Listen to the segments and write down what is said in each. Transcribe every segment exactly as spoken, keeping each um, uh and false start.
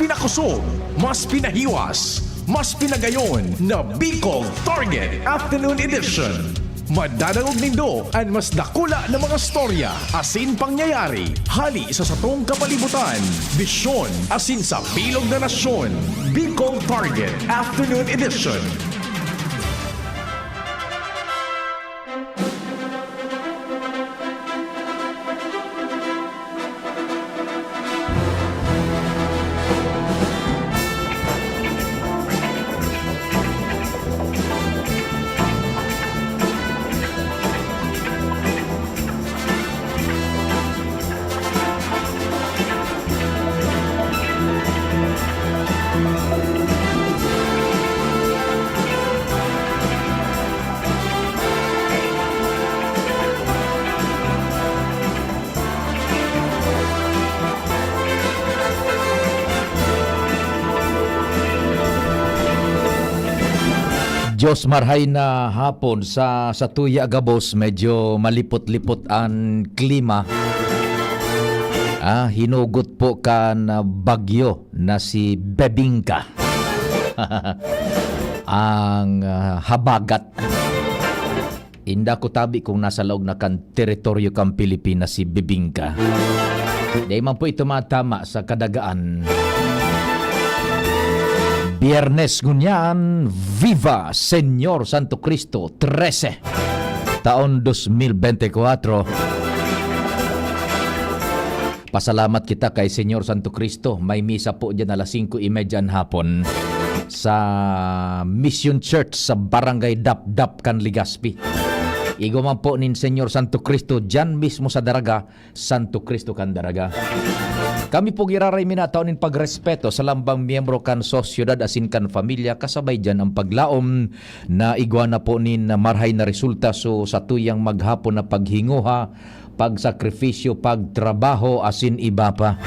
Pinakusog, mas pinahiwas, mas pinagayon na Bicol Target Afternoon Edition. Madadangog nindo an mas dakula na mga storya asin pangyayari hali sa satong kapalibutan, bisyon asin sa bilog na nasyon. Bicol Target Afternoon Edition. Diyos, marhay na hapon. Sa, sa tuya gabos, medyo malipot-lipot an klima. Ah, hinugot po kan, ah, bagyo na si Bebingka. Ang, ah, habagat. Inda ko tabi kung nasa laog na kan teritoryo kan Pilipinas si Bebingka. Dai man po ito matama sa kadagaan. Biyernes ngunyan, Viva Señor Santo Cristo, trese, taon dos mil bente kwatro. Pasalamat kita kay Señor Santo Cristo. May misa po diyan alas singko y media an hapon sa Mission Church sa Barangay Dapdap kan Legazpi. Igwa man po nin Señor Santo Cristo diyan mismo sa Daraga, Santo Cristo kan Daraga. Kami po giraray minatao nin pagrespeto sa lambang miyembro kan sosyedad asin kan pamilya, kasabay diyan ang paglaom na igwa na po nin marhay na resulta so satuyang maghapon na paghinguha, pagsakripisyo, pagtrabaho, asin iba pa.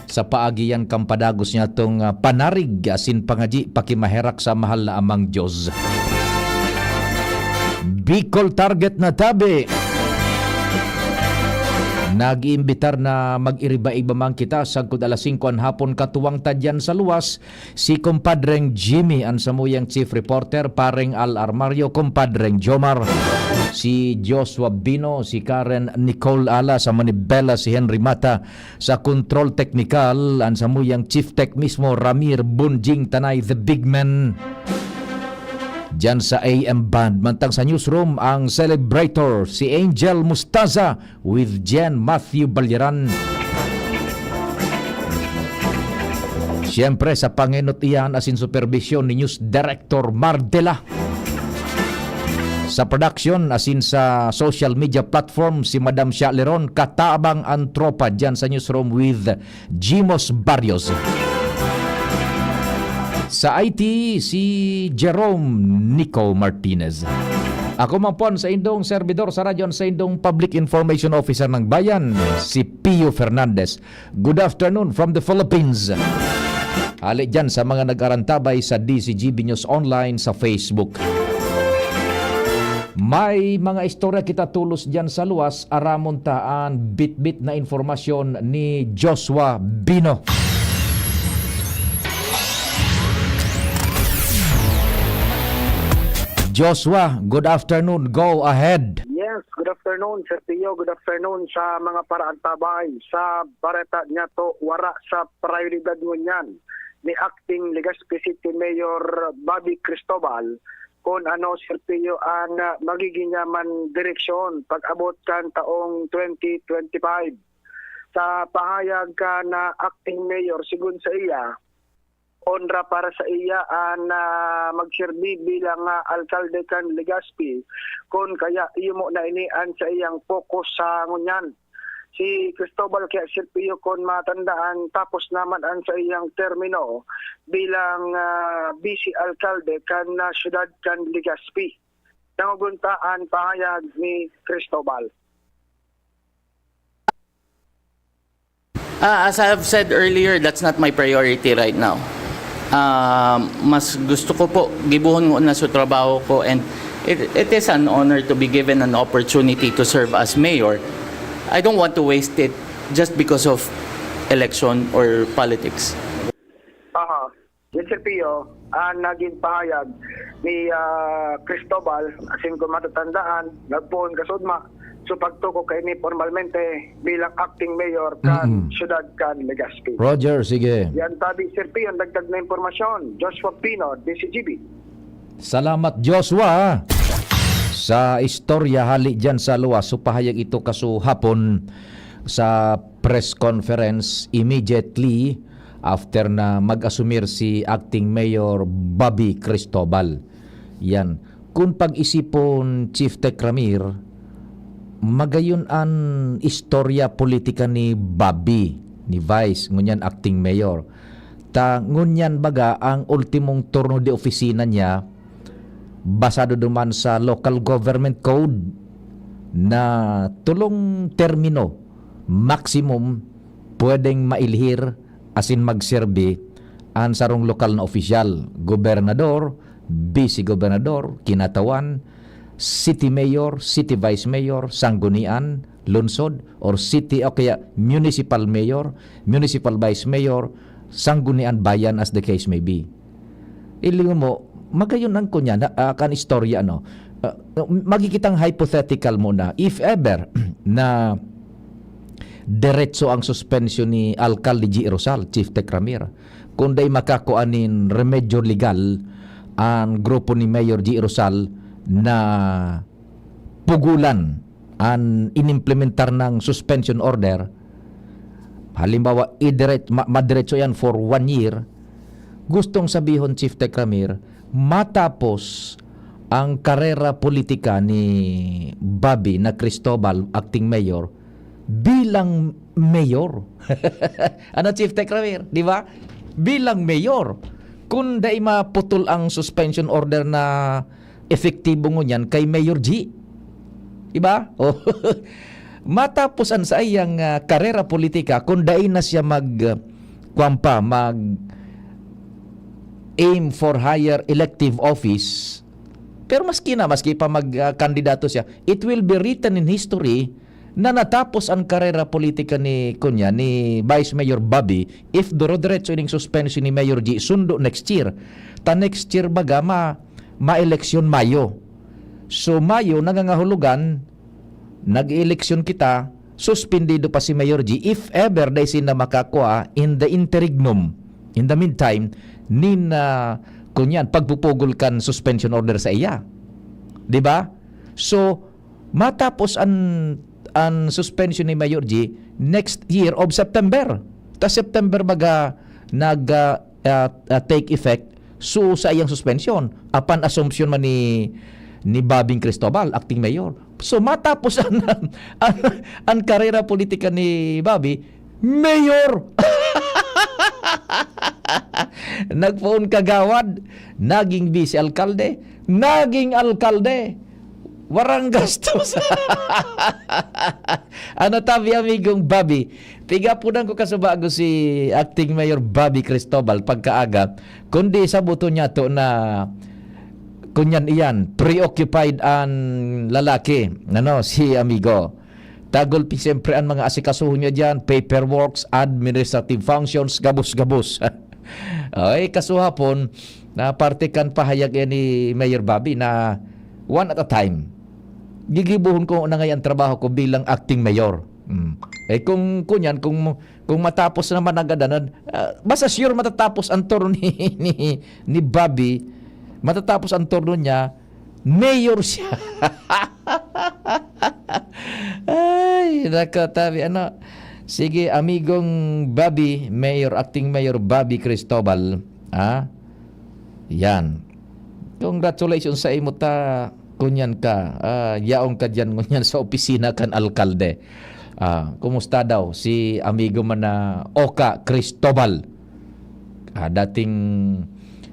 Sa paagi yan kan padagos niyatong, ah, panarig asin pangadyi, pakimaherak sa mahal na Amang Diyos. Bicol Target na tabi. Nag-iimbitar na mag-iriba-iba man kita sagkod alas singko an hapon, katuwang ta diyan sa luwas, si Kumpadreng Jimmy, an samuyang chief reporter, Pareng Al Armario, Kumpadreng Jomar, si Joshua Bino, si Karen Nicole Ala, sa Manibela, si Henry Mata, sa control technical, an samuyang chief tech mismo, Ramir Bunjing Tanay, the big man. Diyan sa A M band, mantang sa newsroom, ang celebrator, si Angel Mustaza, with Jen Matthew Balyeran. Siyempre, sa pangenot iyan asin superbisyon ni News Director Mardela. Sa production asin sa social media platform, si Madam Sha Leron, katabang an tropa diyan sa newsroom with Jimos Barrios. Sa I T, si Jerome Nico Martinez. Ako man po an saindong serbidor sa radyo, an saindong Public Information Officer ng Bayan, si Pio Fernandez. Good afternoon from the Philippines. Hali dyan sa mga nag-arantabay sa D Z G B News Online sa Facebook. May mga istorya kita tolos dyan sa luwas, aramon ta an bitbit na impormasyon ni Joshua Bino. Joshua, good afternoon. Go ahead. Yes, good afternoon, Sir Pio. Good afternoon sa mga paraantabay. Sa bareta niyato, wara sa prioridad ngunyan ni Acting Legazpi City Mayor Bobby Cristobal kun ano, Sir Pio, an, ah, magigin niya man direksyon pag-abot kan taong twenty twenty-five. Sa pahayag kan, ah, acting mayor, sigon saiya, onra para saiya an, ah, magserbi bilang, ah, alkalde kan Legazpi, kun kaya iyo mo na ini an saiyang focus sa ngunyan. Si Cristobal kaya, Sir Pio, kun matandaan, tapos naman an saiyang termino bilang, ah, vice alkalde kan, ah, siyudad kan Legazpi. Nangungunta an pahayag ni Cristobal. Ah, as I have said earlier, that's not my priority right now. Ah, mas gusto ko po, gibohon ko na sa trabaho ko, and it, it is an honor to be given an opportunity to serve as mayor. I don't want to waste it just because of election or politics. Aha. Yes, Sir Pio, ang naging pahayag ni, ah, Cristobal, asin kung matatandaan, nagpoon kasudma, so pagtuko kaini pormalmente bilang acting mayor kan Mm-mm. siyudad kan Legazpi. Roger, sige. Yan tabi, Sir Pio, ang dagdag na impormasyon. Joshua Pino, D C G B. Salamat, Joshua. Sa istorya hali dyan sa luwas, so pahayag ito kasuhapon sa press conference immediately after na mag-asumir si Acting Mayor Bobby Cristobal. Yan. Kung pag-isipon, Chief Tech Ramir, magayon an istorya politika ni Bobby, ni Vice, ngunyan acting mayor. Ta ngunyan baga ang ultimong turno de opisina niya, basado duman sa Local Government Code, na tulong termino maximum pwedeng mailhir asin magserbi an sarong lokal na opisyal, gobernador, bise-gobernador, kinatawan, city mayor, city vice mayor, sanggunian, lungsod, or city o kaya municipal mayor, municipal vice mayor, sanggunian bayan, as the case may be. Ilingon mo, magayon ang kunya na, ah, kan istorya, ano? Ah, magigitang hypothetical muna. If ever na diretso ang suspensyon ni Alkalde G. Rosal, Chief Tech Ramir, kung dai makakua nin remedyo legal ang grupo ni Mayor G. Rosal na pugulan an inimplementar nang suspension order, halimbawa, idire-, ma-, madiretso yan for one year, gustong sabihon, Chief Tech Ramir, matapos ang karera politika ni Bobby na Cristobal, acting mayor, bilang mayor. Ano, Chief Tech Ramir? Di ba? Bilang mayor. Kung dai maputol ang suspension order na epektibo ngunyan kay Mayor G. Di ba? Oh. Matapos an saiyang, ah, karera politika, kung dai na siya mag, ah, kwan pa, mag aim for higher elective office, pero maski na, maski pa mag, ah, kandidato siya, it will be written in history na natapos ang karera politika ni, kunya, ni Vice Mayor Bobby if duro-diretso ining suspension ni Mayor G sundo next year. Ta next year baga ma-, ma-eleksyon Mayo. So, Mayo, nangangahulugan, nag-eeleksyon kita, suspendido pa si Mayor G if ever dai sinda makakua in the interregnum, in the meantime, nin, ah, kunyan, pagpupugol kan suspension order sa iya. Di ba? So, matapos an, an suspension ni Mayor G next year of September. Ta September baga nag, ah, ah, ah, take effect so sa iyang suspension. Apan assumption man ni, ni Bobby Cristobal, acting mayor. So, matapos an, an, an karera politika ni Bobby, mayor! Nagpoon kagawad, naging vice alkalde, naging alkalde. Warang gastos. Ano tabi, amigong Bobby? Pigapunan ko kasubago si Acting Mayor Bobby Cristobal pagkaaga, kundi sa buto niya to na kunyan iyan, preoccupied an lalaki, ano, si amigo. Tagol pi siyempre an mga asikasuhon niya diyan, paperworks, administrative functions, gabos-gabos. Ay, kasuhapon, na parte kan pahayag yan ni Mayor Bobby na one at a time. Gigibohon ko na ngayon ang trabaho ko bilang acting mayor. Mm. Eh, kung kunyan, kung, kung matapos naman ang gadanan, ah, basta sure matatapos ang turno ni, ni, ni Bobby, matatapos ang turno niya, mayor siya. Ay, nako, tabi, ano. Sige, amigong Bobby, Mayor, Acting Mayor Bobby Cristobal, ah, yan. Congratulations sa imo ta, kunyan ka. Ah, yaon ka diyan ngunyan sa opisina kan alkalde. Ah, kumusta daw si amigo man na Oka Cristobal? Ah, dating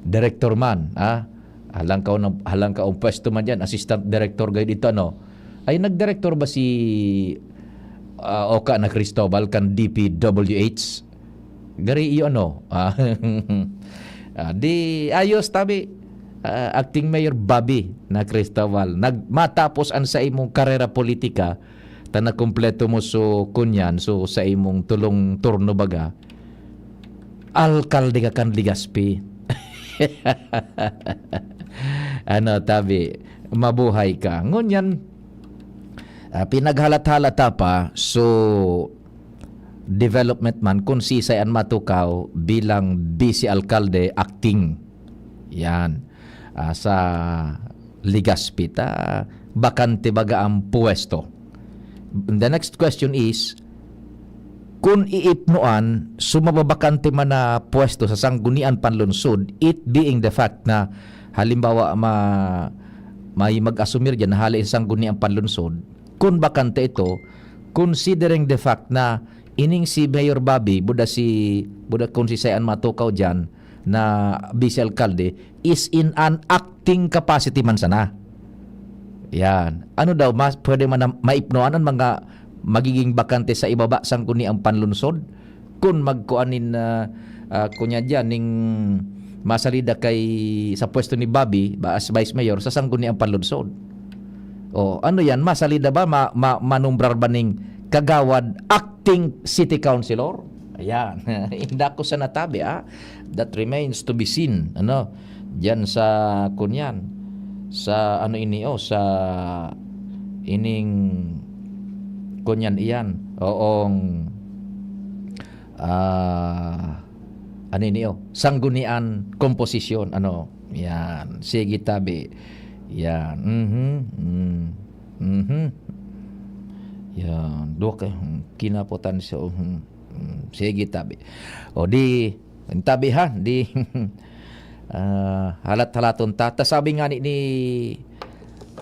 direktor man, ah. Halang ka, halang ka ang pwesto man diyan, assistant director gayud ito, ano? Ay, nagdirektor ba si, ah, Oka na Cristobal kan D P W H? Gari iyo, ano? Ah, ah, di ayos, tabi. Ah, Acting Mayor Bobby na Cristobal. Nag-, matapos an sa imong karera politika, ta nakumpleto mo so kunyan, so sa imong tulong turno baga, Alkalde ka kan Legazpi. Ano, tabi, mabuhay ka. Ngunyan, ah, pinaghalat-halata pa, so, development man, kung sisay an matukaw bilang vice alkalde acting. Yan. Ah, sa Legazpi ta, bakante baga ang puwesto. The next question is, kun iipnoan, so mababakante man na pwesto sa Sangguniang Panlunsod, it being the fact na, halimbawa, ma-, may mag-asumir diyan na hale sa Sangguniang Panlunsod, kun bakante ito, considering the fact na ining si Mayor Bobby, buda si, buda kun sisay an matukaw diyan na vice alkalde, is in an acting capacity man sana. Yan. Ano daw, mas, pwede man na maipnoan an mga magiging bakante sa ibaba, Sangguniang Panlunsod? Kun magkuan nin, ah, ah, kunya diyan, ning masalida kay, sa pwesto ni Bobby, ba, as Vice Mayor, sa Sangguniang Panlunsod. O, ano yan? Masalida ba? Ma-, ma-, manumbrar ba ning kagawad acting city councilor? Ayan. Inda ko sa natabi, ah. That remains to be seen. Ano? Diyan sa, kunyan. Sa, ano ini, oh, sa ining, kunyan iyan. Oong, ah, ano ini, oh, sanggunian komposisyon. Ano? Yan. Sige, tabi. Yan. Mhm. Mm. Mhm. Yan. Duwa ka, hmm, kinapotan siya, oh, hmm. Hmm, sige, tabi. O di, tabi ha, di, ah, halat-halaton ta. Ta sabi nga ni, ni,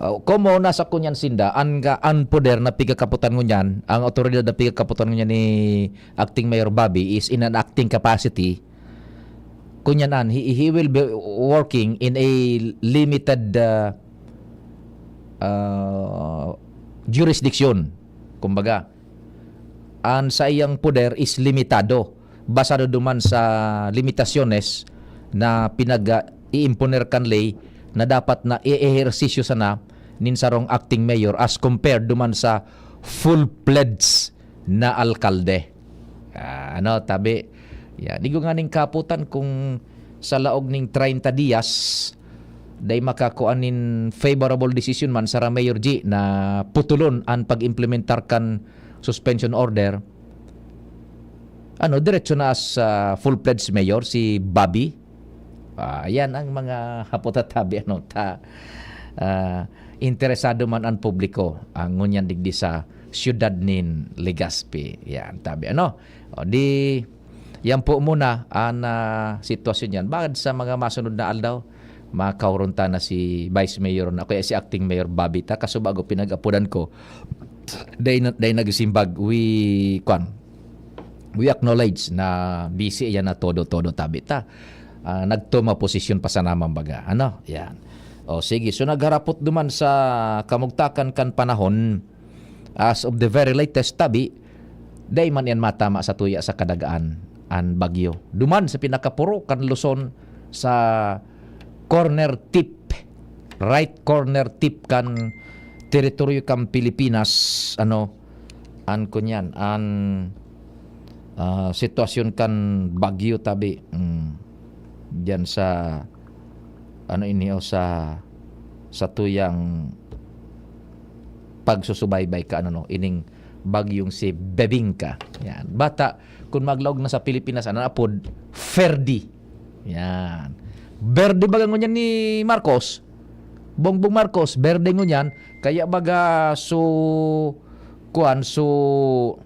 oh, komo nasa kunyan sinda, an ga-, an poder na pigkakapotan ngunyan, ang awtoridad na pigkakapotan ngunyan ni Acting Mayor Bobby is in an acting capacity. Kunyan an, he, he will be working in a limited, ah, ah, jurisdiction. Kumbaga, an saiyang poder is limitado, basado duman sa limitasyones na pinag-, ah, iimponer kan ley na dapat na i-ehersisyo sana nin sarong acting mayor as compared duman sa full-fledged na alkalde. Ah, ano, tabi. Yan. Di ko nganing kaputan kung sa laog ning treinta dias, dai makakua nin favorable decision man sa Mayor G na putulon an pag-implementar kan suspension order. Ano, diretso na as, ah, full-fledged mayor si Bobby. Ah, yan ang mga hapot at tabi, ano, ta, ah, interesado man ang publiko, ang ngunyan digdi sa siyudad nin Legazpi. Yan, tabi, ano. O, di, yan po muna ang, ah, sitwasyon yan. Bakit sa mga masunod na aldaw, makauron ta na si Vice Mayor na, kaya si Acting Mayor Bobby ta, kasubago pinag-apodan ko, day na, day nagsimbag, we, kwan, we acknowledge na busy yan na todo-todo tabi ta. Ah, nagtuma posisyon pa sa naman baga. Ano? Yan. O, sige. So, nagharapot duman sa kamugtakan kan panahon, as of the very latest tabi, dai man yan matama sa tuya sa kadagaan an bagyo. Duman sa pinakapuro kan Luzon, sa corner tip, right corner tip kan teritoryo kan Pilipinas, ano, an kunyan, an, ah, sitwasyon kan bagyo tabi, mm, diyan sa, ano ini, o sa, sa tuyang pagsusubaybay ka, ano, no, ining bagyong si Bebingka. Yan. Bata, kun maglaog na sa Pilipinas, ano, apod, Ferdi. Yan. Berde baga ngunyan ni Marcos. Bongbong Marcos, berde ngunyan. Kaya baga, so, kuan, so,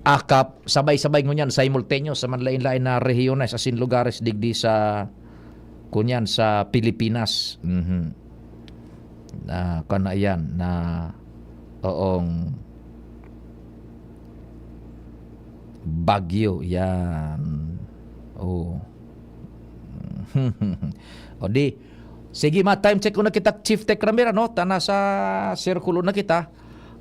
akap, sabay-sabay ngunyan, simultaneous, sa manlain-lain na rehiyones, asin lugares, digdi sa, kunyan, sa Pilipinas. Mhm. Na, kuwan na yan, na, oong, bagyo, yan. Oh. O di, sige, ma-time check ko na kita, Chief Tech Ramir, ano? Ta nasa sirkulo na kita.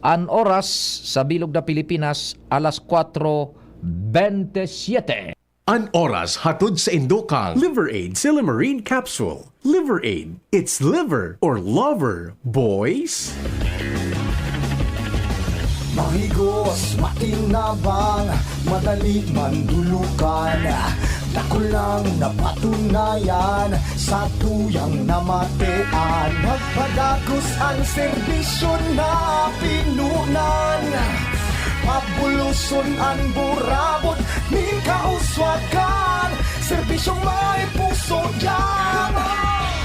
An oras sa bilog na Pilipinas, alas kwatro bentisiete. An oras hatod sa indo kan Liver Aid Silymarin Capsule. Liver Aid, it's liver or lover, boys! Mahigo Makinabang, madali mandulukan. Dakulang napatunayan sa tuyang namatean. Magpadagos an serbisyo na pinunan. Pabuloson an burabot nin kauswagan. Serbisyong may puso diyan.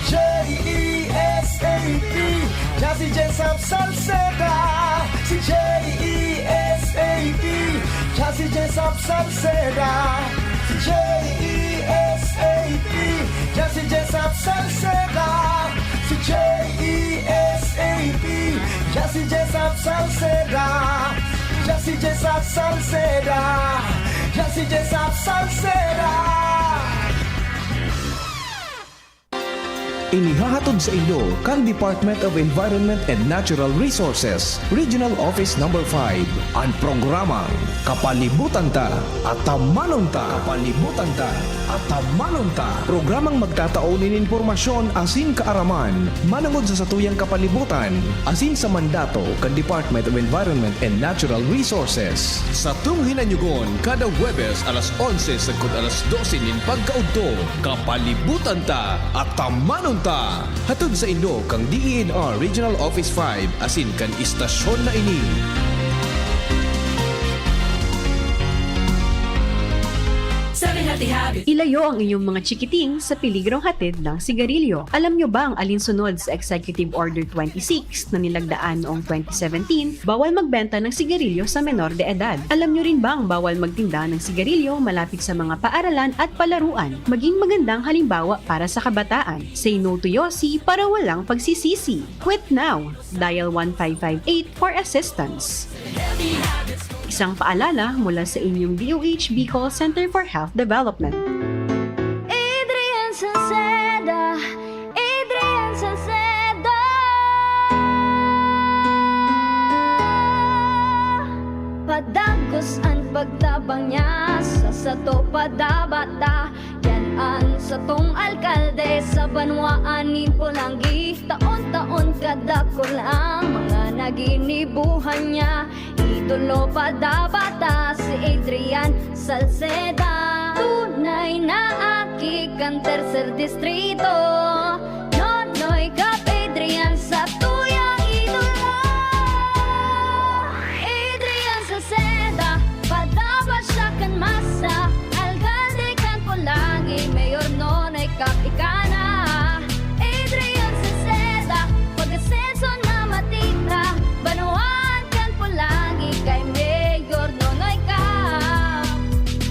J E S A P, diyan si Jesap Salceda. Si J E S A P, diyan si Jesap Salceda. Si J E S A P, diyan si Jesap Salceda. Si J E S A P, diyan si Jesap Salceda. Diyan si Jesap Salceda. Diyan si Jesap Salceda. Inihahatod sa inyo kan Department of Environment and Natural Resources, Regional Office Number five, an programang Kapalibutan Ta, Atamanon Ta. Kapalibutan Ta, Atamanon Ta. Programang magtatao nin impormasyon asin kaaraman manongod sa satuyang kapalibutan asin sa mandato kan Department of Environment and Natural Resources. Satong hinanyogon kada Huwebes alas onse sagkod alas dose nin pagkaudto. Kapalibutan Ta, Atamanon Ta! Hatod sa inyo kan D E N R Regional Office five asin kan istasyon na ini. Seven Healthy Habits. Ilayo ang inyong mga chikiting sa peligrong hatid ng sigarilyo. Alam nyo bang alinsunod sa Executive Order twenty-six na nilagdaan noong twenty seventeen, bawal magbenta ng sigarilyo sa menor de edad? Alam nyo rin bang bawal magtinda ng sigarilyo malapit sa mga paaralan at palaruan? Maging magandang halimbawa para sa kabataan. Say no to Yossi para walang pagsisisi. Quit now! Dial one five five eight for assistance. Isang paalala mula sa inyong D O H Bicol Center for Health Development. Adrian Salceda, Adrian Salceda. Padagos an pagtabang niya sa sato padabata. Yan an satong alkalde sa banwaan nin Polangui. Taon-taon kadakul ang mga naginibuhan niya. Idolo padabata si Adrian Salceda. Tunay na aki kan tercer distrito. Nonoy Cap Adrian sa tuyang idolo. Adrian Salceda, padaba siya kan masa. Alkalde kan Polangui, Mayor Nonoy Cap ika na. Adrian Salceda, pag-asenso na matita. Banwaan kan Polangui kay Mayor Nonoy Cap.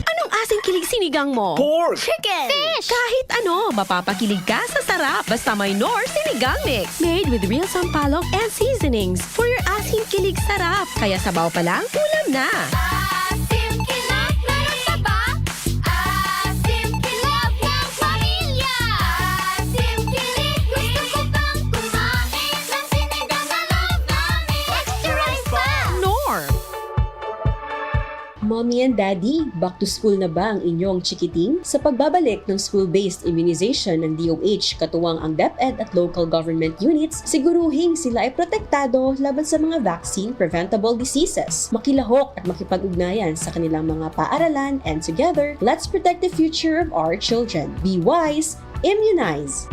Anong asing kilig sinigang mo? Pork! Chicken! Fish! Kahit ano, mapapakilig ka sa sarap. Basta may Knorr Sinigang Mix. Made with real sampalok and seasonings for your asim kilig sarap. Kaya sabaw pa lang, ulam na. Asim kilig, meron ka ba? Asim kilig ng pamilya. Asim kilig, gusto ko pang kumain ng sinigang na love namin. Extra rice pa! Knorr. Mommy and Daddy, back to school na ba ang inyong chikiting? Sa pagbabalik ng school-based immunization ng D O H, katuwang ang DepEd at local government units, siguruhing sila ay protektado laban sa mga vaccine-preventable diseases. Makilahok at makipag-ugnayan sa kanilang mga paaralan, and together, let's protect the future of our children. Be wise, immunize!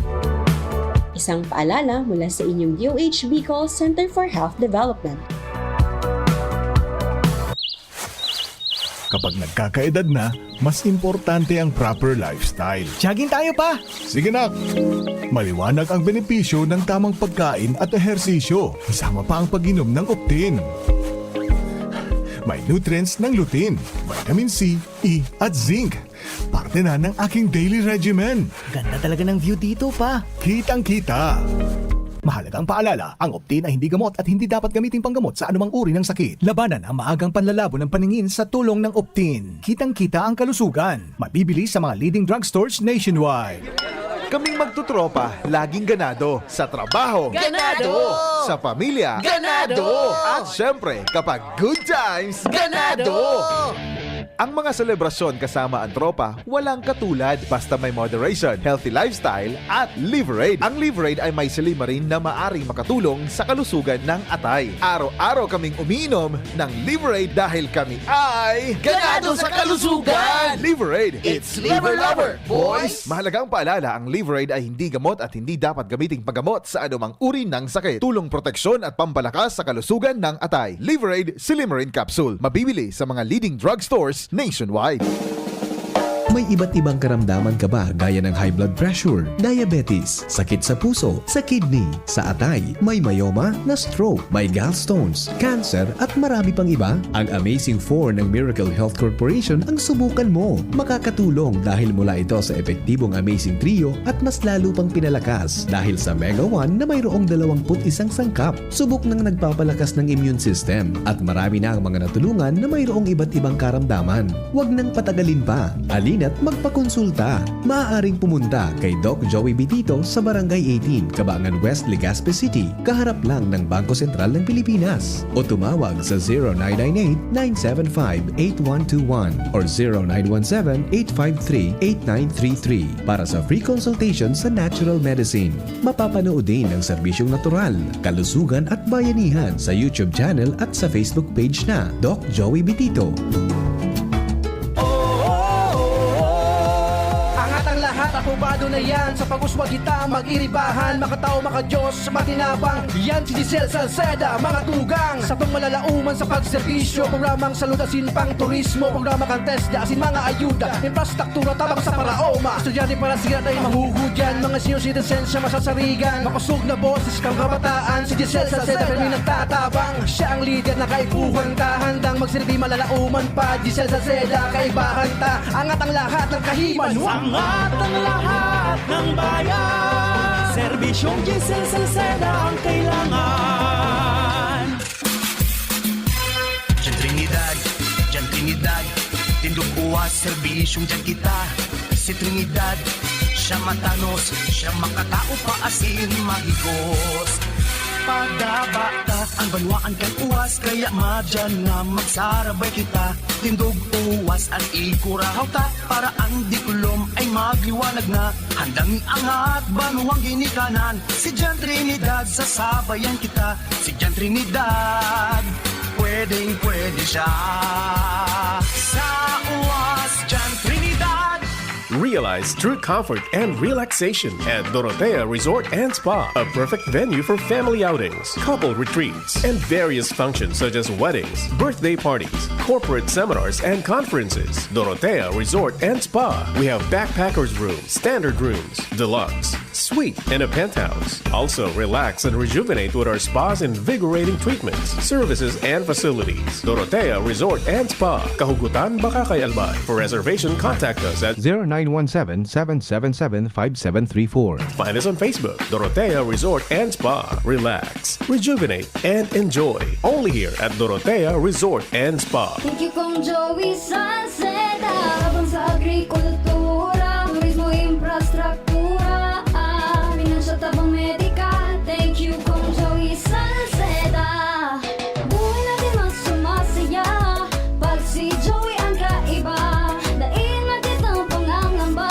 Isang paalala mula sa inyong D O H Bicol Center for Health Development. Kapag nagkakaedad na, mas importante ang proper lifestyle. Jogging tayo, Pa! Sige, nak! Maliwanag ang benepisyo ng tamang pagkain at ehersisyo, kasama pa ang pag-inom ng Optin. May nutrients ng lutein, vitamin C, E, at zinc. Parte na ng aking daily regimen. Ganda talaga ng view dito, Pa. Kitang-kita. Mahalagang paalala, ang Optin ay hindi gamot at hindi dapat gamiting panggamot sa anumang uri ng sakit. Labanan ang maagang panlalabo ng paningin sa tulong ng Optin. Kitang-kita ang kalusugan. Mabibili sa mga leading drugstores nationwide. Kaming magtotropa, laging ganado. Sa trabaho, Ganado! Sa pamilya, Ganado! At syempre, kapag good times, Ganado! Ganado! Ang mga selebrasyon kasama ang tropa, walang katulad basta may moderation, healthy lifestyle, at Liverade. Ang Liverade ay may silymarin na maaring makatulong sa kalusugan ng atay. Araw-araw kaming umiinom ng Liverade dahil kami ay ganado sa kalusugan! Liverade, it's Liver Lover, boys! Mahalagang paalala, ang Liverade ay hindi gamot at hindi dapat gamiting paggamot sa anumang uri ng sakit. Tulong proteksyon at pampalakas sa kalusugan ng atay. Liverade Silymarin Capsule. Mabibili sa mga leading drugstores nationwide. May iba't ibang karamdaman ka ba, gaya ng high blood pressure, diabetes, sakit sa puso, sa kidney, sa atay, may myoma, na stroke, may gallstones, cancer, at marami pang iba? Ang Amazing Four ng Miracle Health Corporation ang subukan mo. Makakatulong dahil mula ito sa epektibong Amazing Trio at mas lalo pang pinalakas dahil sa Mega One na mayroong dalawampu't isang sangkap. Subok nang nagpapalakas ng immune system at marami na ang mga natulungan na mayroong iba't ibang karamdaman. Huwag nang patagalin pa. Alina't magpakonsulta. Maaaring pumunta kay Doc Joey Bitito sa Barangay eighteen, Kabangan West, Legazpi City, kaharap lang ng Bangko Sentral ng Pilipinas. O tumawag sa zero nine nine eight, nine seven five, eight one two one or zero nine one seven, eight five three, eight nine three three para sa free consultation sa natural medicine. Mapapanood din ang serbisyong natural, kalusugan at bayanihan sa YouTube channel at sa Facebook page na Doc Joey Bitito. Angat ang lahat, apobado na yan. Sa pag-uswag kita, mag-iribahan. Makatao, makadiyos, matinabang. Yan si Giselle Salceda, mga tugang. Sa pangmalalauman sa pagserbisyo, programang salud asin pang turismo, programa kan TESDA asin mga ayuda, infrastruktura tabang sa paraoma. Estudyante para siya ay mahuhudyan, mga senior citizen siya masasarigan. Makosog na boses kang kabataan, si Giselle Salceda kami nagtatabang. Siya ang lider na kaipuhan ka, handang magsilbi malalauman pa. Giselle Salceda, kaibahan ta, angat ang lahat ng kahiman. Angat ang lahat ng bayan. Serbisyong Giselle Salceda ang kailangan. Diyan Trinidad, diyan Trinidad, tindog uwas, serbisyong diyan kita. Si Trinidad, siya matanos, siya makatao pa asin mahigos. Padaba ta ang banwaan kan uwas, kaya madyan nga magsarabay kita. Tindog uwas an igkurahaw ta, para an diklom ay magliwanag na. Handang iangat banwang ginikanan, si Jan Trinidad, sasabayan kita. Si Jan Trinidad, pwedeng-pwede siya. Sa uwas, Jan Trinidad. Realize true comfort and relaxation at Dorotea Resort and Spa, a perfect venue for family outings, couple retreats, and various functions such as weddings, birthday parties, corporate seminars, and conferences. Dorotea Resort and Spa. We have backpackers room, standard rooms, deluxe, suite, and a penthouse. Also, relax and rejuvenate with our spa's invigorating treatments, services, and facilities. Dorotea Resort and Spa, Kahugutan, Bacacay, Albay. For reservation, contact us at zero nine one seven, seven seven seven, five seven three four. Find us on Facebook, Dorotea Resort and Spa. Relax, rejuvenate, and enjoy. Only here at Dorotea Resort and Spa. Thank you, Kong Joey Salceda. Tabang sa agrikultura, turismo, infrastruktura, ah, pinansyal, tabang medikal. Thank you, Kong Joey Salceda. Buhay natin mas sumasaya pag si Joey ang kaiba. Dai na kitang pangangamba,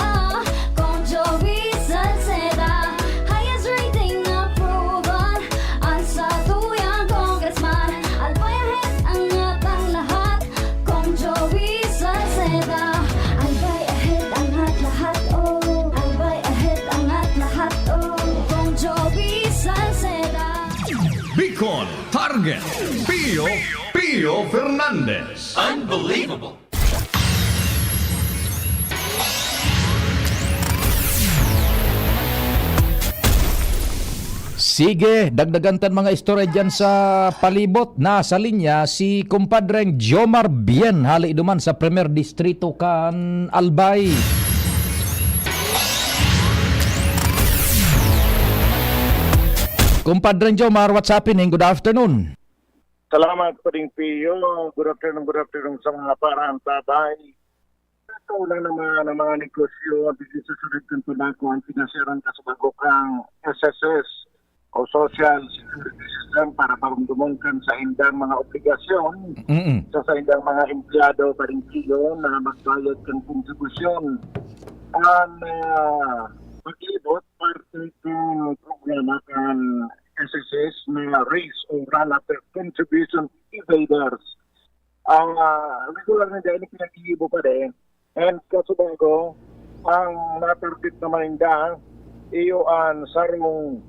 Kong Joey Salceda. Highest rating approval, ang satuyang congressman. Albay ahead, angat ang lahat, Kong Joey Salceda. Albay ahead, angat lahat, oh. Albay ahead, angat lahat, oh. Kong Joey Salceda. Bicol Target, Pio, Pio Fernandez. Unbelievable. Sige, dagdagan tan mga istorya dyan sa palibot. Nasa linya si Kumpadreng Jomar Bien, hali duman sa Primer Distrito kan Albay. Kumpadreng Jomar, what's happening? Good afternoon. Salamat, Pading Pio. Good afternoon, good afternoon sa mga parahan sa bay. Ito lang ng mga, ng mga negosyo, business sa sulod kan Tubaco, ang pinasiran ka sa bago kang S S S o Social Security System. kan para parumdumon kan saindang mga obligasyon Mm. sa saindang mga empleyado, paringkiyo na magbayad kan kontribusyon. An, ah, paglibot parte kan programa kan S S S na raise o run after contribution evaders. Ang, ah, regular na dahil pinaghihibo pa din. And kasubago, ang natarget naman ninda, iyo an sarong,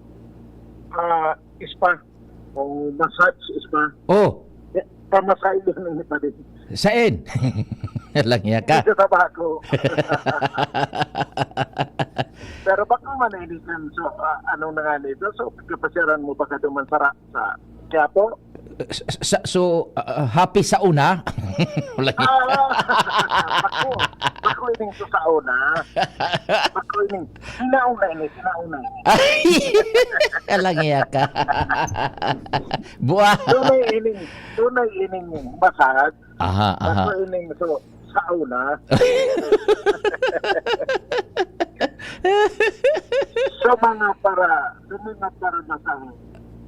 ah, spa o massage spa. Oh. Eh, pamasahe yun, ano pa din. Sain? Lang niya ka. Dito sa Baco. Pero baka man, eh, di kan, so, ah, anong na nga nito? So, kapasyaran mo baka duman sa ra-, sa Quiapo? S-, s-, sa, so, ah, happy sa una? Wala. Ah, bako, bako ining so sa una. Bako ining, sinauna ini, sinauna ini. Ay, alang iya ka. Buwa. Tunay ining, tunay ining basag. Aha, aha. Bako ining so, sa una. Sa mga para, sa mga para masang,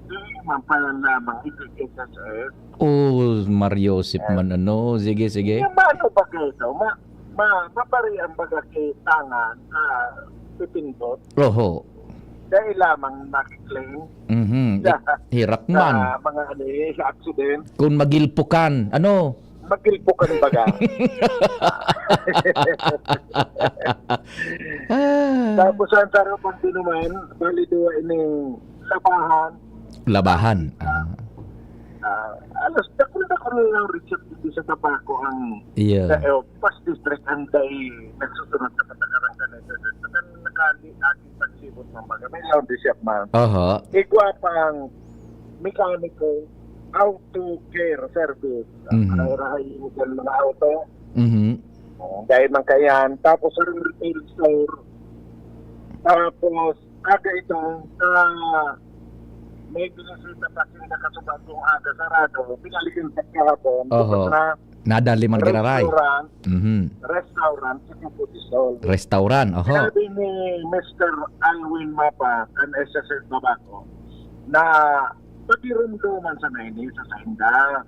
di man pala lamang ito sa S S S. Oh, Mario Sip man, ano? Sige, sige. Yung ano ba kayo ito? Ma, ma, maparian baga kay tangan, ah, pipindot? Oho. Dahil lamang nakiklaim Mhm. sa, Hirak sa man. Mga ano eh, sa accident. Kung magilpukan, ano? Magilpukan baga. Ah. Tapos ang sarap ang dinuman, bali duwa ining labahan. Labahan. Ah. Ah, alas, dakul-dakul na lang, Richard, dito sa Tabaco ang Iya. sa, eh, first district ang dai nagsusunod sa patakaran ka na ito. Sa kan nakali, aking pagsibot ng mga may laundry shop man. Aha. Igwa pang mekaniko, auto care service. Mhm. Ang rahay mo dyan, mga auto. Mhm. Oh, dahil man kayan. Tapos sa retail store. Tapos, aga ito, ah, may binisita pa sinda kasubag kong aga sarado. Pinalikin sa kahapon. Oho. Tapos na Nadali man giraray. restaurant, Mhm. restaurant sa Kaputisol. Restaurant, oho. Sinabi ni Mister Alwin Mapa, kan S S S Tabaco, na pagirumduman sa nini sa sainda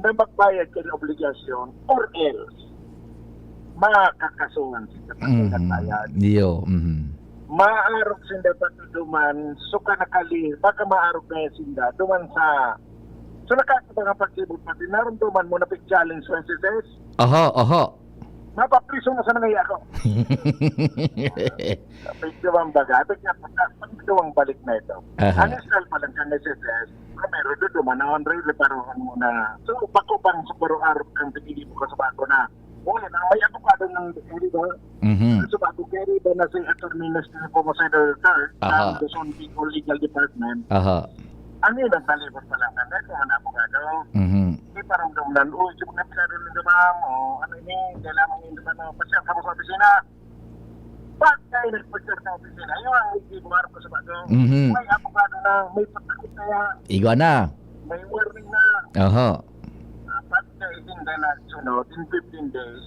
na magbayad kan obligasyon or else makakasuhan sa Mhm. pagbayad. Iyo, mhm. Maarog sinda pati duman, so kanakali, baka maarog na yan sinda, duman sa, so nakakita nga pagsibot pati, narumduman mo na pig-challenge sa S S S? Oho, oho. Mapapriso na sana ngaya ako. Pwede bang baga? Pwede bang balik na ito? Aha. Ang style pa lang kan S S S, primero, duduman na, Andre, reparohan mo na. So, bako bang siguro arog kang pipili mo ka sa bako na? Wala na, may abogado ng, di ba? Mhm. Sa bako, kaya ba na si Attorney Nestor Pomuceno the third, Aha. ng Luzon Bicol Legal Department? Aha. Ano yun, ang talibot pa lang, ano, kung ano, abogado? Mhm. Di parang gawin, "Uy, yung nagsabi ng gabaan mo, ano ini, kailangan mo yung ano, pasyal ka mo sa opisina." Pag tayo nagpasyal sa opisina, yun ang hindi bumarap ko sa bago. Mhm. May abogado na, may patakot kaya. Igwa na. May warning na. Oho. Ah, pag ka hindi na nagsunod, in fifteen days,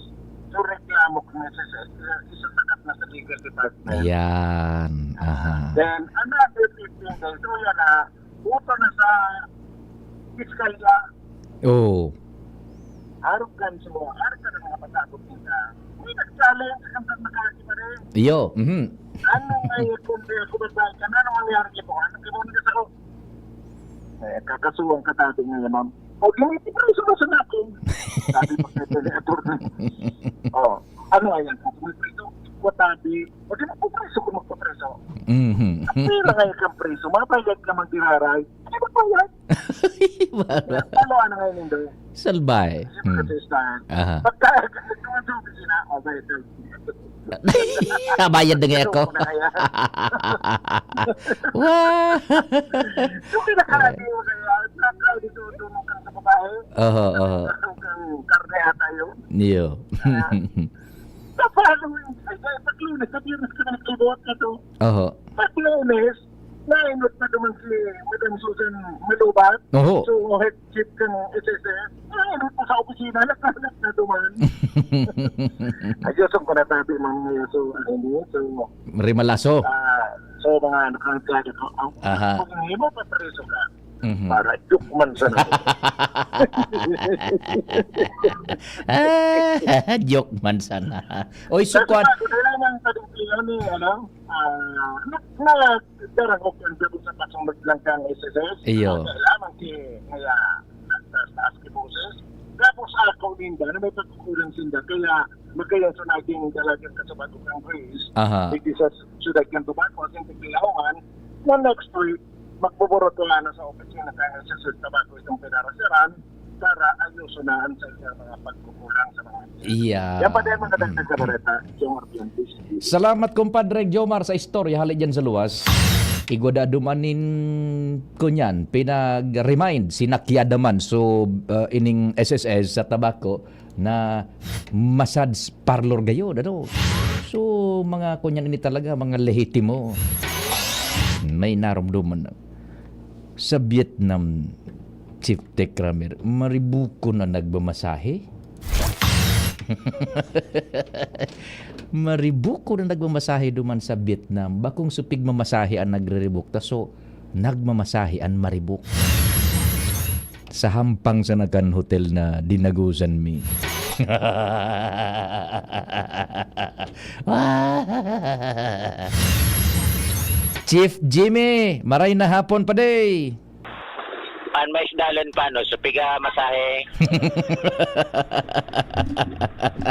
yung reklamo ko na sa, sa, isasakat na sa legal department. Ayan. Aha. Then, another fifteen days, so yan na, uto na sa piskalya. Oo. Arog kan so, arog kan mga pasabot nila. May nag-challenge sa kantang makakita rin. Iyo, mhm. Ano nga yung kung di ako magbayad ka na, ano mangyari dito? Ano ginawa nila sa ako? Eh, kakasuhan ka tabi ngayon, ma'am. O, di mo ipipreso mo sa natin. Sabi pa sa ito ni attorney. Oh, ano nga yan? Kung may preso, ko tabi. O, di mo ipipreso kung magpapreso. Mhm. Ang pira ngayon kang preso, mabayad ka magdiraray. Ano ba yan? Wala. Ano, ano ngayon, Indoy? Salbay. Siyempre, Hmm. sa stand. Aha. Pagka, pagka sa opisina, okay, ito. Bayad na nga ako. Ito na kaya. Wah! Yung pinakaano mo kaya, pinakaano dito, tulong kang sa babae. Oho, oho. Ang karne ata yun. Iyo. Ah. Sa following, ay, sa, sa Lunes, sa Biyernes ka na nagkibot na to. Oho. Pag Lunes, nainot na naman si Madam Susan Malubat. Oho. So, head chief kang S S S. Nainot na sa opisina, nagkalat na duman. Ayos ang panatabi, ma'am, ngayon. So, ano niyo? So, Rimalaso. ah, so, mga nakangkada ko. Ang Aha. Pag hindi mo, papreso ka. Mhm. Para joke man sana. Ah, joke man sana. Oy, so Kasi kwan- ako, kailangan sa disiplina ni, ano, ah, na, na, darang ko kung sa pasong lang kang S S S. Iyo. Kailangan ki, kaya, taas-taas ki boses. Tapos ako din ba, na may pagkukulang sinda. Kaya, magkayon sa naging dalagang kasabado kang Grace, Aha. Digdi sa syudad kang Tobago, at yung pagkailangan, na next week, magbuburot ko na sa opisina kang S S S Tobago itong pinarasiran para ayusun na ang sa mga pagkukulang sa mga Iya. Yan pa din, mga dagdag sa bareta, yung R P N T C. Salamat, kumpadre Jomar, sa istorya hali dyan sa luwas. Igwa da duman nin, kunyan, pinag-remind, sinakyada man. So, uh, ining S S S sa Tabaco na massage parlor gayod, ano? So, mga kunyan ini talaga, mga lehitimo. May naromdoman na. Sa Vietnam, Chief Tech Ramir, maribukon na nagmamasahe? Maribukon na nagmamasahe duman sa Vietnam. Bakong supig mamasahe an nagriribok, ta so, nagmamasahe an maribok. Sa hampang sana kan hotel na dinagusan mi. Chief Jimmy, maray na hapon, padi. An mais dalon pa, no? So, piga masahe.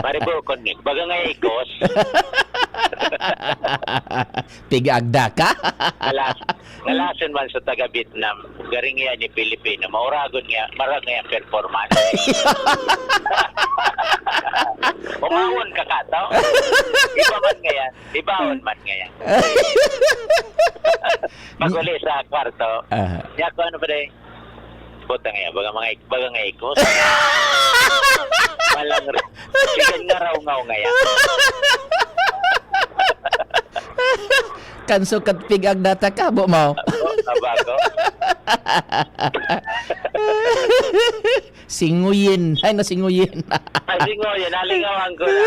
Maribukon ni. Baga nga ikos. Piga agda ka? Alas. Nalason man sa taga Vietnam, garing yan ni Pilipino, mauragon nga, marag nga yung performance. Umawon ka ka, to? Iba man nga yan, ibaon man nga yan. Pag-uli sa kwarto, Aha. Niya ko, ano ba, day? Puta nga yan, baga mga ik-, baga nga ikos. Malang rin. Sige nga raw nga, nga yan. Kan sukat pig-ag data ka, bo mo? Abo, abo ako. Singuyin. Ay, nasinguyin. Ay, singuyin. Nalingawan ko na.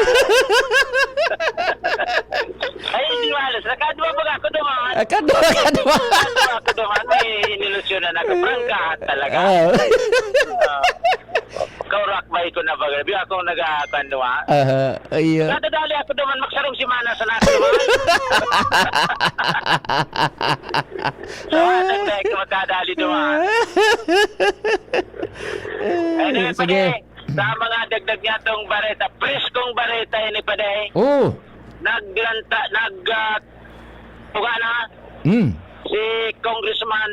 Ay, hindi malas. Nakadwa ba ako duman? Ah, kadwa, kadwa. Nakadwa ako duman. May inilusyonan ako. Prangkahan talaga. Ah. Ah. Kaurakbay ko na ba? Grabe akong nagkakandwa. Aha, ayun. Nadadali ako duman, magsarong semana sa nasa naman. So, anong dahil ka magkadali duman? Anyway, Sige. Pare, sa mga dagdag niya tong bareta, preskong bareta ini, pare. Oh. Naglanta, nag, ah, tuga na Mm. si Congressman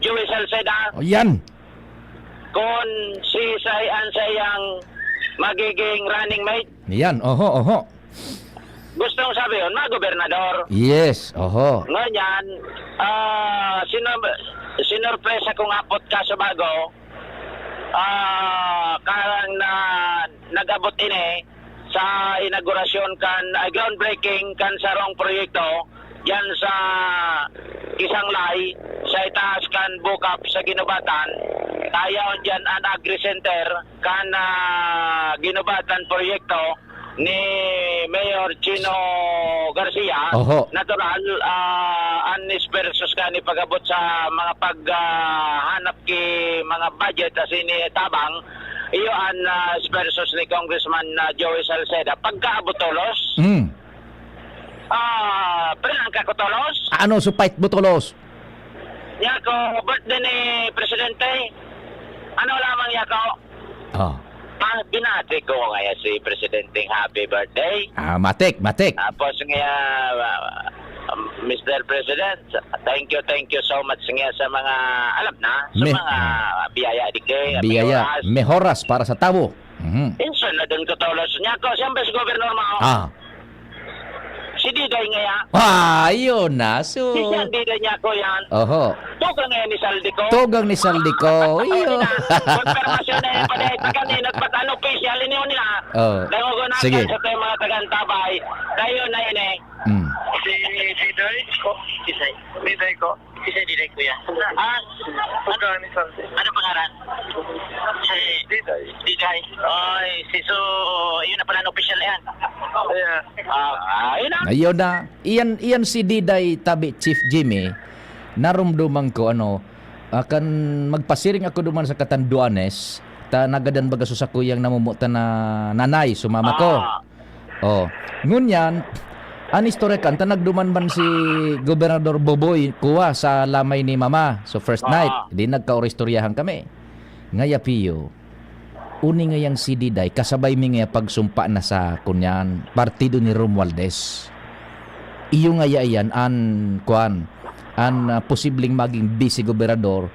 Joey Salceda. Oh, yan. Kung si Sai ang sayang magiging running mate. Yan, oho, oho. Gustong sabihin, magobernador. Yes, oho. Ngunyan, ah, sinu-, sinurpresa kong apot ka sa bago, ah, karang na, nag-abot ini sa inaugurasyon kan, ay, groundbreaking kan sarong proyekto diyan sa Kisanglay, sa itaas kan Bukap sa Guinobatan. Tayaw diyan an Agri-Center kan, ah, Guinobatan proyekto ni Mayor Chino Garcia. Oho. Natural, ah, an esfuerzos kan ipag-abot sa mga pag, ah, hanap ki mga budget asin ni tabang, iyo an, ah, esfuerzos ni Congressman, ah, Joey Salceda. Pagkaabot tolos, Mm. ah, pero ang kakotolos? Ano, supait mo tolos? Niya ko, birthday ni Presidente. Ano lamang niya ko? Oh. Ah, binati ko ngaya si Presidenteng happy birthday. Ah, matik, matik. Tapos ngaya, ah, Mister President, thank you, thank you so much ngaya sa mga, alam na, sa Me-, mga ah. biyaya digdi, Biyaya, mehoras. Mehoras para sa tawo. Mhm. Insan na din ko tolos niya ko, siyempre si Governor Mao. Ah. Si Diday ngaya. Ah, yun na. So, Si Diday niya ko yan. Oho. Tugang ngaya ni Saldi ko. Tugang ni Saldi ko. Iyo. Konfirmasyon na yan, pwede. Pagka di nagpatan official, inyo nila. Oh. Dangogon na Sige. Sa tayo mga tagantabay. Tayo na yun eh. Mm. Si Diday ko. Si Diday ko. Isa, Diday, kuya. Ah, ano? Ano pangaran? Si Diday. Diday. Oy, si, so, yun na pala, official yan. Yeah. Ah, ah, yun na. Ayun na. Iyan, iyan si Diday tabi, Chief Jimmy. Narumduman ko, ano, ah, kan magpasiring ako duman sa Catanduanes, ta nagadan baga sa sakuyang namomotan na nanay, sumama ko. Ah. Oh. Ngunyan, an istorya kan, ta nagduman man si Gobernador Boboy Cua sa lamay ni Mama. So, first Ah. night, di nagkaoristoryahan kami. Ngaya, Pio, uni ngayang si Diday, kasabay mi ngaya pagsumpa na sa, kunyan, partido ni Romualdez. Iyo ngaya iyan an, kuan, an, ah, posibleng maging vice-gobernador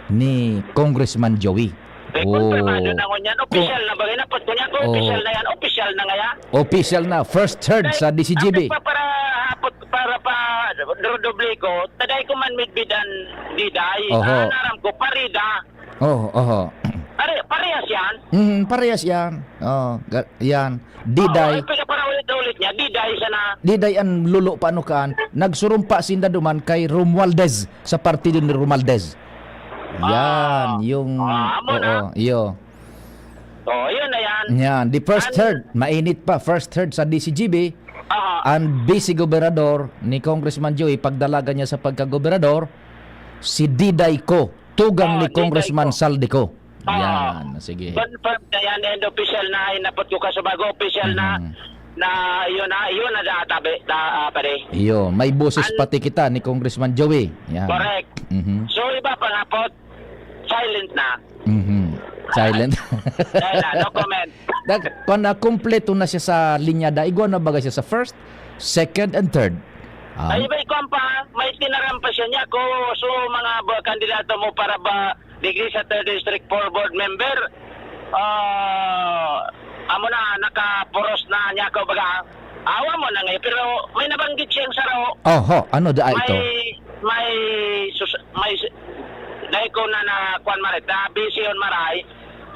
ni Congressman Joey. Kay Oh. kumpirmado na ngunyan, Ko- opisyal na ba? Napot ko niya, kung Oh. opisyal na yan, opisyal na ngaya. Opisyal na, first heard Kay, sa D C G B. ang nagpapara-, hapot para pa, dodoble ko, taday ko man midbidan, Diday. Oho. Ang aram ko, parida. Oho, oho. Pare-, parehas yan. Mm, parehas yan. Oh, ga-, yan. Diday. Oo, ay, pagkaparaulit-ulit niya, Diday sana. Diday an lolo pa ano kaan. Nagsurumpa sinda duman kay Romualdez sa partido ni Romualdez. Yan, Ah. yung, Ah, amo na. oo, iyo. Oh, yun na yan. Yan, the first An- heard, mainit pa, first heard sa D C G B, Aha. ang vice-gobernador ni Congressman Joey, pagdalagan niya sa pagkagobernador, si Diday Co, tugang Oh, ni Diday Congressman Co. Zaldy Co. Ah. Yan, sige. Confirmed na yan and official na, inapot ko ka sa bago, official na, Mhm. na, yun na, yun na databi, da, ah, pare. Iyo, may boses An- pati kita ni Congressman Joey. Yan. Correct. Mhm. So, iba pa nga po, silent na. Mhm. Silent. Dahil na, no comment. Dag-, kung na, kompleto na siya sa linyada, igwa na baga siya sa first, second, and third? Ah. Ay, iba, ikaw pa, may tinaram pa siya niya ko, so, mga ba, kandidato mo para ba, digdi sa third District four board member, ah, amo na, nakapuros na niya ko, baga, awa mo na ngayon, pero may nabanggit siyang saro. Oho, ano da ito? May, may, sus-, may, s-, dahil ko na, na, kwan maray, na busy on maray,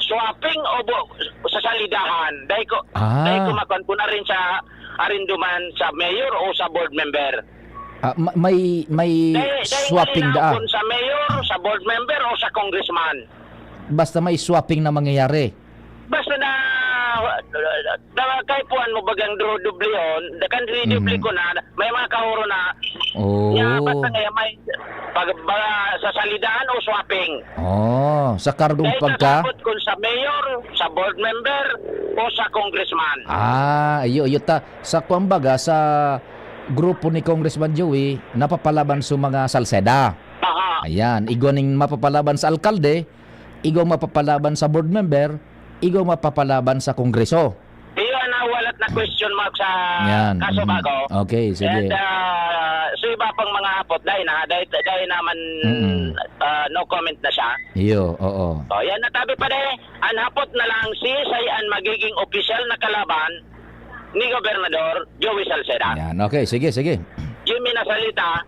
swapping o bu-, sa salidahan, dahil ko, Ah. dahil ko makwan ko na rin sa arinduman sa mayor o sa board member. Ah, ma-, may, may Dahil, dahil swapping nga daa. Kung sa mayor, sa board member o sa congressman. Basta may swapping na mangyayari. Basta na, na, kay puan mo bagang dro-, dublihon, da kan dri-, Mhm. dubli ko na, may mga kahuro na. Oh. Ya, basta nga may pag, ba, sa salidahan o swapping. Oh, sa kargong Dahil pagka? Kakapot kung sa mayor, sa board member, o sa congressman. Ah, iyo, iyo ta. Sa, kumbaga, sa grupo ni Congressman Joey, napapalaban sa mga Salceda. Aha. Ayan, igwa ning mapapalaban sa alkalde, igwang mapapalaban sa board member, igwang mapapalaban sa kongreso. Iyo ang nawalat na question mark sa Yan, kaso mhm. bago. Okay, sige. And, ah, so iba pang mga hapot, dahil na, dahil, dahil naman, Mm-mm. ah, no comment na siya. Iyo, oo. O, yan, natabi pa dahil, ang hapot na lang, si Isay ang magiging opisyal na kalaban ni Gobernador Joey Salceda. Yan, okay, sige, sige. Jimmy Nasalita,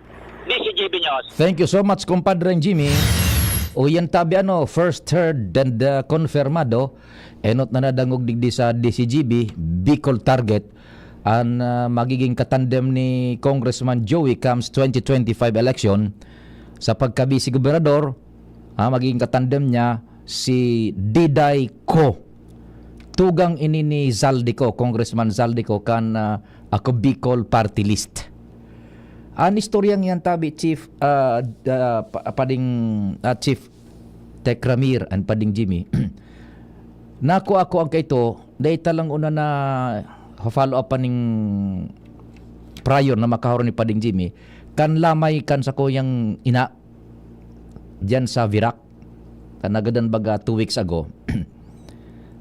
D C G B News. Thank you so much, Compadre Jimmy. O yan tabi, ano, first heard and, uh, konfirmado. Enot na nadangog digdi sa D C G B, Bicol Target, ang, uh, magiging katandem ni Congressman Joey comes twenty twenty-five election sa pagka-vice gobernador, ah, magiging katandem niya si Diday Co. Tugang ini ni Zaldy Co, Congressman Zaldy Co, kan, ah, Ako Bicol Party List. An istoryang yan tabi, Chief, ah, ah, pa-, Pading, ah, Chief Tekramir and Pading Jimmy. Nako ako ang kaito, dahil talang una na follow up pa ning prior na makaharo ni Pading Jimmy, kan lamay kan sakuyang ina, diyan sa Virac, kan nagadan baga two weeks ago,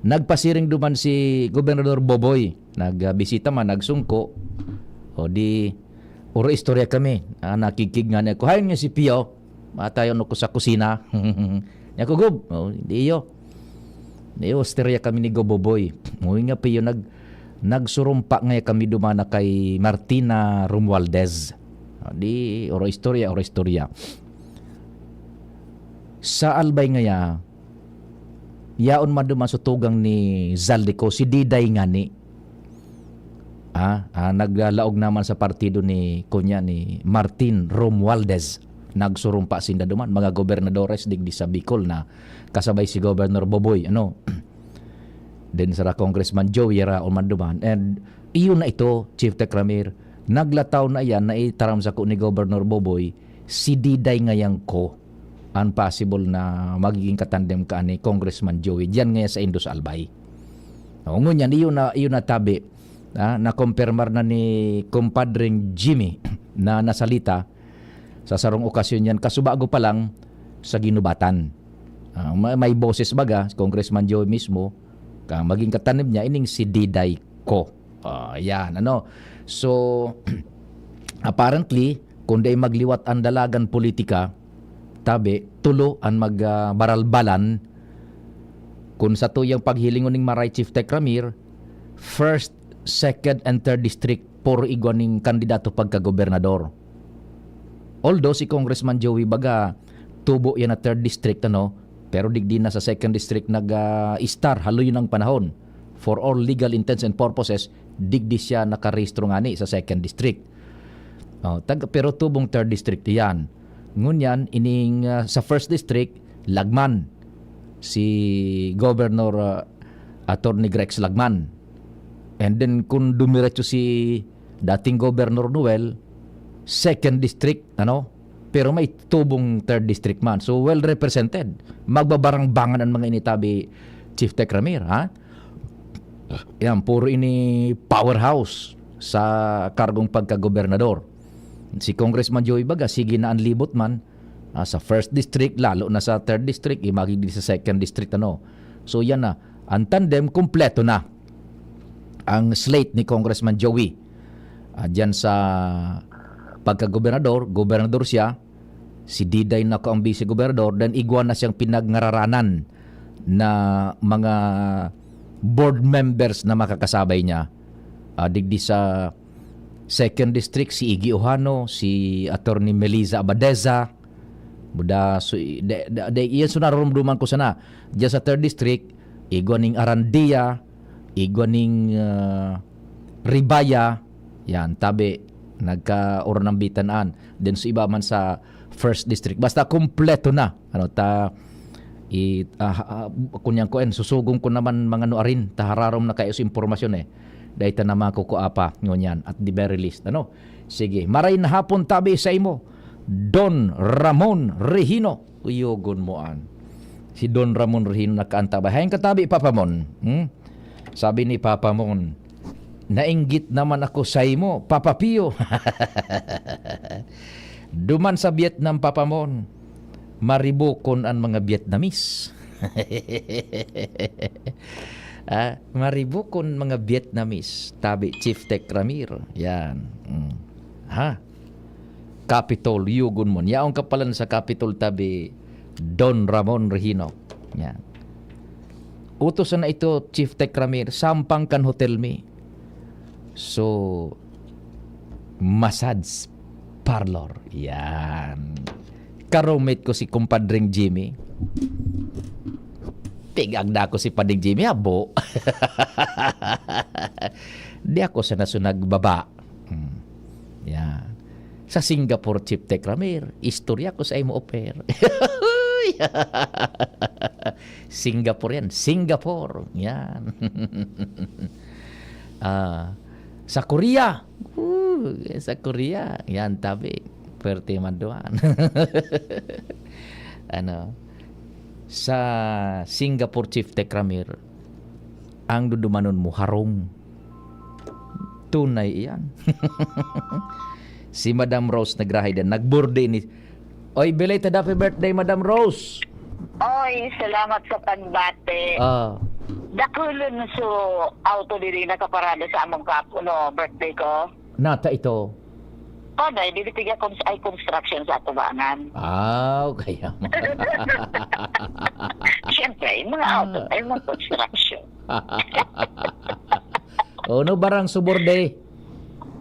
nagpasiring duman si Gobernador Boboy. Nagbisita man, nagsungko. O di, oro istorya kami. Ah, nakigkig nga niya ko. Hayon nga si Pio, matayon ako sa kusina. Niya ko, "Gob, oh, di iyo." Di, osterya kami ni Goboboy. Uy nga, Pio, nag-, nagsurumpa nga kami dumana kay Martina Romualdez. Ah, di, oro istorya, oro istorya. Sa albay ngaya, yaon man duman sa tugang ni Zaldy Co, si Diday ngani. Ah, ah, naglalaog naman sa partido ni, kunya, ni Martin Romualdez. Nagsurumpa sinda duman, mga gobernadores digdi sa Bicol na kasabay si Governor Boboy, ano? Then sara Congressman Joey Raon man duman. And iyon na ito, Chief Tekramir, naglataw na iyan na itaram sako ni Governor Boboy, si Diday ngayang Co. an possible na magiging katandem kan ni Congressman Joey diyan ngaya sa Indos Albay. O, ngunyan, iyo na, iyo na tabi, ah, nakumpirmar na ni Kumpadreng Jimmy na nasalita sa sarong okasyon yan, kasubago pa lang sa ginubatan. Ah, may, may boses baga, si Congressman Joey mismo, ka maging katandem niya, ining si Diday Co. Ah, yan, ano. So, apparently, kung dai magliwat ang dalagan politika, tabi, tulo an mag, ah, baralbalan. Kun sa tuyang paghilingon ning Maray Chief Tech Ramir, first, second, and third district, puro igwa ning kandidato pagkagobernador. Although si Congressman Joey baga, tubo yan na third district, ano, pero digdi na sa second district nag, ah, star, haloy ng panahon. For all legal intents and purposes, digdi siya nakarehistro ngani sa second district. Oh, tag-, pero tubong third district iyan. Ngunyan, ining, ah, sa first district, Lagman. Si Governor, ah, Attorney Grex Lagman. And then, kung dumiretso si dating Governor Noel, second district, ano? Pero may tubong third district man. So, well represented. Magbabarangbangan ang mga ini tabi, Chief Tech Ramir, ha? Yan, puro ini powerhouse sa kargong pagkagobernador. Si Congressman Joey baga, sige na an libot man, ah, sa first district, lalo na sa third district, eh, magigdi sa second district, ano. So, yan na. Ang tandem, kumpleto na ang slate ni Congressman Joey. Ah, diyan sa pagkagobernador, gobernador siya, si Diday na ang vice-gobernador, then igwa na siyang pinagngaranan na mga board members na makakasabay niya. Ah, digdi sa second district, si Iggy Ojano, si Attorney Melissa Abadeza, buda, so, i-, de, de, de, iyan so narurumduman ko sana. Diyan sa third district, igwa ning Arandia, igwa ning, ah, Ribaya, yan, tabi, nagkaurunambitan an. Then, so iba man sa first district. Basta, kompleto na. Ano, ta, i-, ah, ah, kunyan ko, en, susugong ko naman mga nuarin, ta hararom na kayo sa impormasyon, eh. Dahil ta naman kukuha pa, ngunyan, at the very least, ano? Sige, maray na hapon tabi sa imo, Don Ramon Regino. Kuyogon mo an. Si Don Ramon Regino nakaanta ba? Hayan katabi, Papa Mon. Hmm? Sabi ni Papa Mon, "Nainggit naman ako sa imo, Papa Pio." Duman sa Vietnam, Papa Mon, maribukon an mga Vietnamese. Ah, maribukon mga Vietnamese, tabi Chief Tech Ramir. Yan. Mm. Ha? Capitol, yugon mo. Yaon ka palan sa Capitol, tabi Don Ramon Regino. Yan. Utos na ito, Chief Tech Ramir, sampang kan hotel mi. So, massage parlor. Yan. Karumit ko si Kumpadring Jimmy. Pigagda ko si Padring Jimmy, abo. Di ako sa nasunag baba. Hmm. Yan. Sa Singapore, Chief Tech Ramir, istorya ko sa imo, offer. Singapore yan. Singapore. Yan. Ah, sa Korea. Ooh, sa Korea. Yan, tabi. Pwerte man duman. Ano, sa Singapore, Chief Tech Ramir, ang dudumanon mo, harong. Tunay iyan. Si Madam Rose nagrahay din. Nagburde ni, oy, belated happy birthday, Madam Rose! Oy, salamat sa pagbati. Ah. Dakulon so auto diri nakaparada sa among kap-, no, birthday ko. Nata ito. Paday, dili tiga cons-, ay construction sa atubangan. Ah, kaya mo. Siyempre, yung mga auto, Ah. ay mga construction. Oh, no, barang suborde.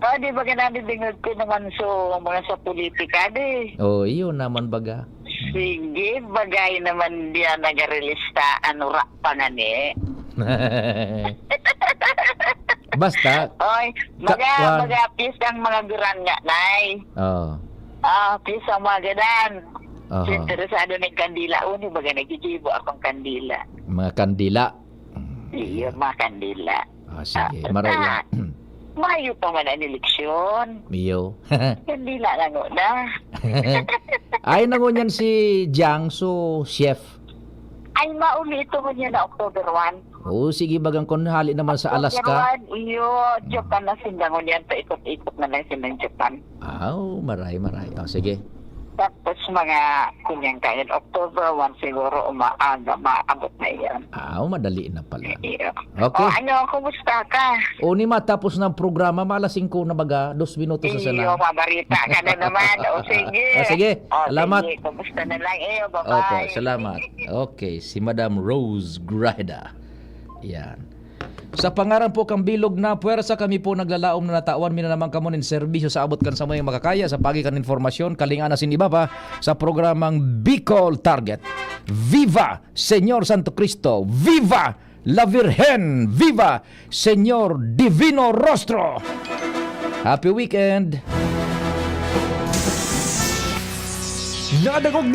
Oh, di ba ganani dingog ko naman so, mga sa politika, di? Oh, iyo naman baga. Sige, bagay naman diyan nagarelista, ano, ra pa nga ni. Basta, Oy, ka-, maga-, kwan. Maga-apis ang mga guran nga, Nay. Oh. Ah, apis ang mga gadan. Aha. Interesado ng kandila. Uni, baga nagigibo akong kandila. Mga kandila. Iyo, mga kandila. Ah, sige. Ah, Maray, ah. Mayo pa man an eleksyon. Iyo. Kandila na nguna. Ay, nangunyan si Jiangsu, chef. Ay, mauli ito ngunyan na October one. Oo, sige, bagang kun hali naman sa October Alaska. One, iyo, Japan na sinda ngunyan. Paikot-ikot na lang silang Japan. Aw, maray, maray. Oh, sige. Tapos mga, kunyan kayan, October one siguro, umaaga, maabot na iyan. Aw, madali na pala. Iyo. Okay. O, ano, kumusta ka? O, ni matapos ng programa, maalas singko na baga, dos minutos na sana. Iyo, mabarita ka na naman. O, sige. Ah, sige. O, Salamat. Sige. Kumusta na lang iyo? Bye-bye. Opo, salamat. Okay, si Madam Rose Grajeda. Yan. Sa pangaran po kan bilog na pwersa, kami po naglalaom na natawan mi na naman kamo nin serbisyo sa abot kan samuyang makakaya sa paagi kan informasyon, kalinganan sin iba pa sa programang Bicol Target. Viva Señor Santo Cristo! Viva la Virgen! Viva Señor Divino Rostro! Happy weekend! Nadangog